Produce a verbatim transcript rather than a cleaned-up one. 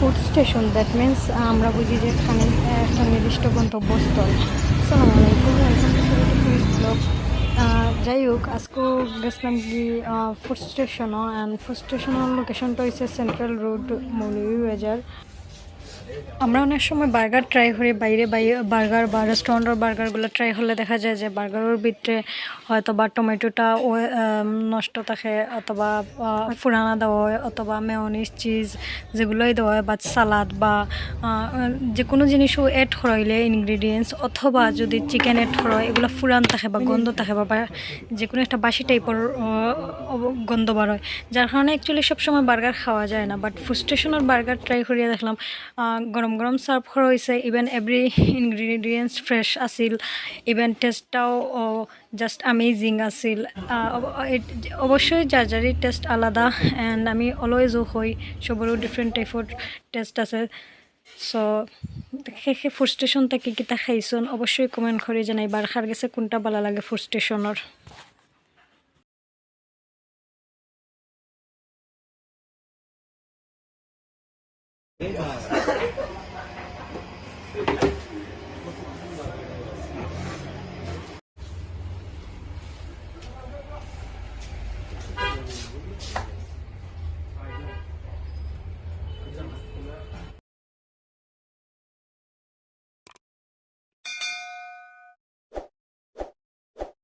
Food station, that means আমরা বুঝি যে এখানে একটা নির্দিষ্ট গন্তব্যস্থল। আসসালামু আলাইকুম, welcome to seventy four blog. যাই হোক, আজকে গেছিলাম কি ফুড স্টেশনও, অ্যান্ড ফুড স্টেশনের লোকেশনটা হচ্ছে সেন্ট্রাল রোড, মৌলভীবাজার। আমরা অনেক সময় বার্গার ট্রাই করি বাইরে, বার্গার বা রেস্টুরেন্টর বার্গারগুলো ট্রাই করলে দেখা যায় যে বার্গারের ভিতরে হয়তো বা টমেটোটা ও নষ্ট থাকে, অথবা ফুরানা দেওয়া হয়, অথবা মেয়োনিজ, চিজ যেগুলোই দেওয়া হয়, বা সালাদ বা যে কোনো জিনিসও অ্যাড করা হইলে ইনগ্রিডিয়েন্টস, অথবা যদি চিকেন অ্যাড করা হয়, এগুলো ফুরান থাকে বা গন্ধ থাকে বা যে কোনো একটা বাসি টাইপের গন্ধ বার হয়, যার কারণে অ্যাকচুয়ালি সবসময় বার্গার খাওয়া যায় না। বাট ফুড স্টেশনের বার্গার ট্রাই করিয়া দেখলাম, গরম গরম সার্ভ করা হয়েছে, ইভেন এভরি ইনগ্রিডিয়েন্টস ফ্রেশ আছিল, ইভেন টেস্টটাও জাস্ট অ্যামেজিং আছিল। অবশ্যই যার যারই টেস্ট আলাদা, অ্যান্ড আমি অলওয়েজও হই, সবরও ডিফারেন্ট টাইপের টেস্ট আছে। সো সে ফুড স্টেশন থেকে কিতা খাইছন অবশ্যই কমেন্ট করে জানাইবা, আর কার গেছে কোনটা ভালো লাগে ফুড স্টেশনের।